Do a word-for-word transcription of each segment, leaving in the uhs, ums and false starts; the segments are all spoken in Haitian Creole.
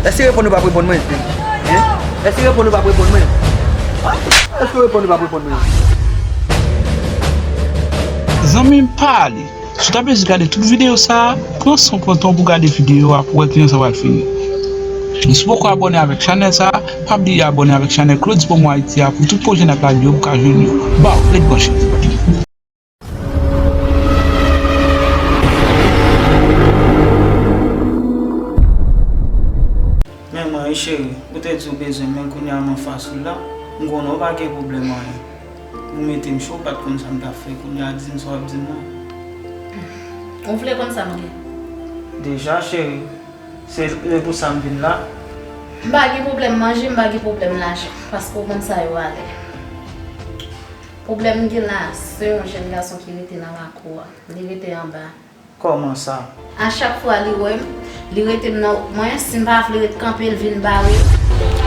Èske reponn ou p ap reponn mwen? Hein? Èske reponn ou p ap reponn mwen? Èske reponn ou p ap reponn mwen? Zanmi m, pa ale. Si w ta bezwen gade tout videyo sa a, pran san w pran tan w pou gade videyo a pou w wè kijan sa pral fini. E si w poko abòne avèk chanèl sa a, pa bliye abòne avèk chanèl Claude Pomo Haïti a pou tout pwojè n ap lage yo pou w ka jwenn yo. Baw, ret branche. Men mwen, wi cheri, ou te di w bezwen m, men kounye a m anfas ou la, m konnen w pa gen pwoblèm anyen. Ou mete m cho, w pa t konn sa m t ap fè, kounye a di m sa w ap di m nan. Ou vle konn sa m gen? Deja, cheri, se, se pou sa m vin la. M pa gen pwoblèm manje, m pa gen pwoblèm lajan, paske w konn sa yo ale. Pwoblèm m gen la, se yon jèn gason ki rete nan lakou a. Li rete anba. Kòman sa? A chak fwa li wè m, li rete m nan wout mwen, si m pa vle ret kanpe, l vin bare.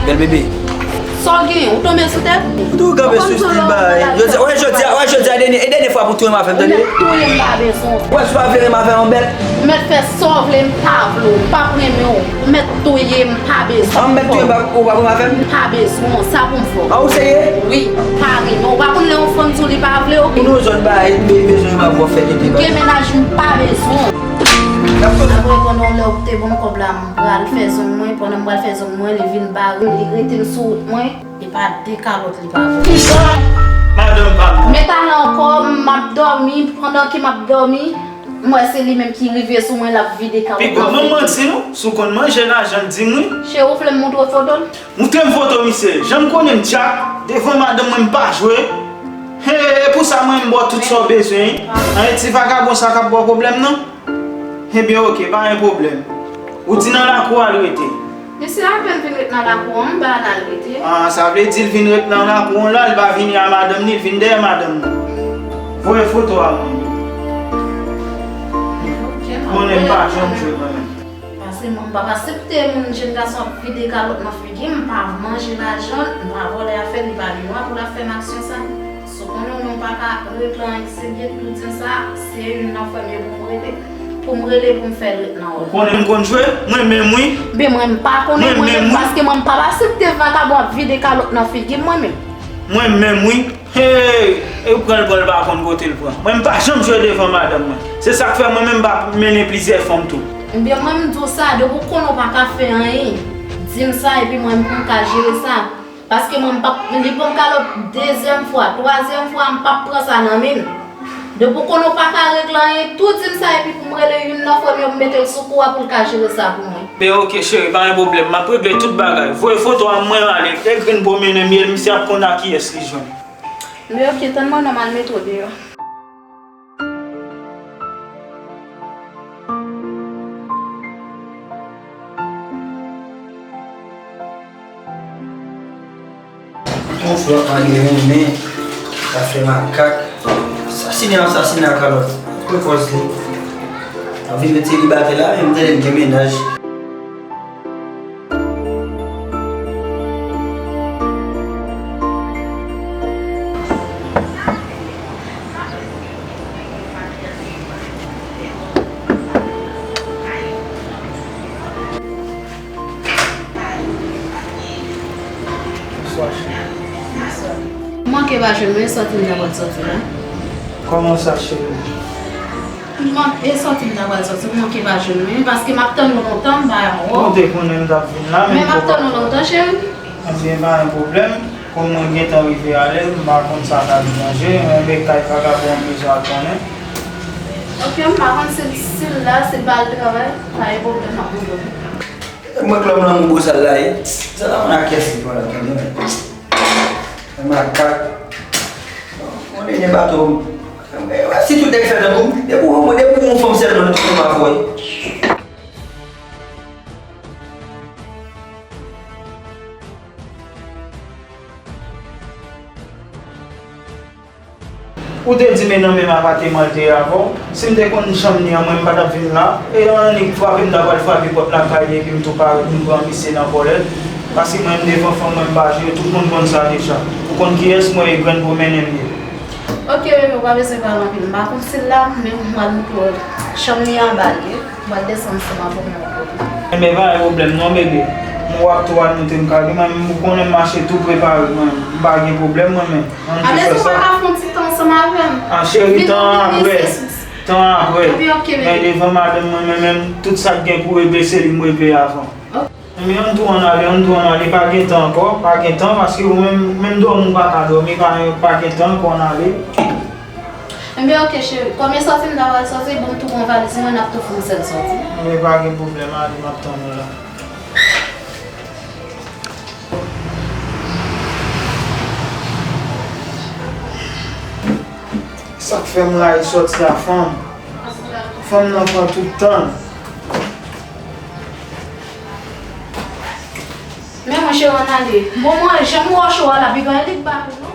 Bèl bebe. Sa w genyen? Ou tonbe sou tèt? Ou tou kanpe sou stil bagay. Jodi, wè jodi a, wè jodi a, dènye, e dènye fwa pou touye m avè m, tande? Ou mèt touye m, m pa bezwen w. Wè si w pa vle renmen avè m, bèl. Ou mèt fè sa w vle, m pa vle w, m p ap renmen w. Ou mèt touye m, m pa bezwen w. An m mèt touye m, ou p ap renmen avè m? M pa bezwen w, sa pou m fè w. An ou serye? Wi, m pa renmen w. Ou pa konn lè yon fanm di w li pa vle w? Moun yon zòn bagay, be-, bezwen m ap wè fè tete bagay. Gen mennaj, m pa bezwen w. Apre pandan yon lè ou te ban m kòb la, m pral fè zong mwen. Pandan m pral fè zong mwen, li vin bare m, li rete m sou wout mwen. E pa de kalòt li pa voye. Kisa? Madanm pa m. Men talè ankò, m ap dòmi, pandan ke m ap dòmi, m wè se li menm ki rive sou mwen, l ap vide kalòt nan figi m. Piga manman di nou, si w konn manje lajan l di m wi. Cheri, ou vle m montre w foto l? Montre m foto misye. Jan m konnen m dyak, devan madanm mwen m pa jwe. He, e pou sa mwen m ba w tout sa w bezwen wi. An e ti vagabon sa k ap ba w pwoblèm nan? Ebyen oke, pa gen pwoblèm. Ou di nan lakou a l rete? Misye apèn vin ret nan lakou an, anba la l rete. Ah, sa vle di l vin ret nan lakou an la, li pa vini a madanm li, li vin dèyè madanm li. Voye foto a mwen. Oke, m ap voye l. Konnen m pa janm jwe mwen menm. Paske mwen m p ap aksepte moun, jèn gason ap vide kalòt nan figi m, m pa manje lajan l, m pa vòlè afè l, li pa gen dwa pou l ap fè m aksyon sa. Si w konnen w menm w pa ka regle anyen ki serye, tou di m sa, se youn nan frè m yo pou m rele. Pou m rele pou m fè l ret nan wòl. Ou konnen m konn jwe? Mwen menm wi. Ben mwen m pa konnen mwen menm, paske mwen m p ap aksepte vagabon ap vide kalòt nan figi m mwen menm. Mwen menm wi. Hey! E ou pran l pran l pa konn kote l pran. Mwen m pa janm jwe devan madanm mwen. Se sa k fè mwen menm m pa mennen plizyè fanm tou. Ebyen mwen m di w sa, depi w konnen w pa ka fè anyen, di m sa epi mwen m pou m ka jere sa. Paske mwen m p ap, li ban m kalòt dezyèm fwa, twazyèm fwa, m p ap pran sa nan men l. Depi w konnen w pa ka regle anyen, tou di m sa epi pou m rele youn nan frè m yo, m mete l sou kou a pou l ka jere sa pou mwen. Ben oke cheri, pa gen pwoblèm, m ap regle tout bagay. Voye foto a mwen ale, e grenn pwomennen m ye, misye ap konn a kiyès li jwenn. Men oke, tann mwen non, m al mete w deyò. Yon flòt mande renmen, afè makak, sasinen ap sasinen ak kalòt. Pou kòz li. Anvi met selibatè la, men m tande l gen mennaj. Bonswa, cheri. M manke pa jwenn ou, e sòti m ta pral sòti la. Kòman sa, cheri? M man-, e sòti m ta pral sòti, m manke pa jwenn ou, paske m ap tann ou lontan, m pa wè w. Ou te konnen m t ap vin la, men m ap tann ou lontan, cheri. Ebyen, pa gen pwoblèm. Kòm mwen gentan rive alè, m pa konn sa k ap danje, men kay vagabon an bezwen al konnen. Oke, m pa konn si, si l la, si l pa al travay, pa gen pwoblèm, m ap montre w. Mwen klòm nan moun bosal la ye. Sa la moun ak kès li pran la tande. Mwen makak. Mwen demen bato. Si tout nèg fè tankou m, depi w, depi w yon fanm sèlman, tout moun ap voye. Ou te di men nan menm apateman l te ye avè w. Si m te konn chanm li an, mwen m pa t ap vin la. E annik frape m ta pral frape pòt lakay li epi m tou parèt, m pran misye nan vòlè l. Paske mwen m devan fanm mwen m pa jwe, tout moun konn sa deja. Ou konn kiyès mwen ye, grenn pwomennen m ye. Oke bebe, ou pa bezwen pale anpil. M pa konn si l la, men m pral montre w chanm li anba l ye. M pral desann ansanm avè w nan wout la. Enben pa gen pwoblèm non bebe. Mwen w ap tou al montre m kado, mwen menm ou konnen m mache tou prepare, mwen menm m pa gen pwoblèm mwen menm. Ann tou fè sa. Alèz ou pa ka fè yon ti tan ansanm avè m? Ah cheri, tan an apre. Tan an apre. Ebyen ok bebe. Men devan madanm mwen, mwen menm tout sa k gen pou regle se li m regle avan. Ok. Men ann tou ann ale, ann tou ann ale, pa gen tan ankò, pa gen tan, paske ou menm, menm dòmi ou pa ka dòmi, pa, pa gen tan ankò, ann ale. Enben ok cheri, kòm e sòti m ta pral sòti, bon m tou pran valiz mwen, n ap tou fè yon sèl sòti. Men pa gen pwoblèm, ale m ap tann ou la. Sa k fè m rayi sòti a fanm. Fanm nan pran tout tan l. Men mwen cheri ann ale. Bon mwen, jan m wè w cho a la, piga li k bat ou non.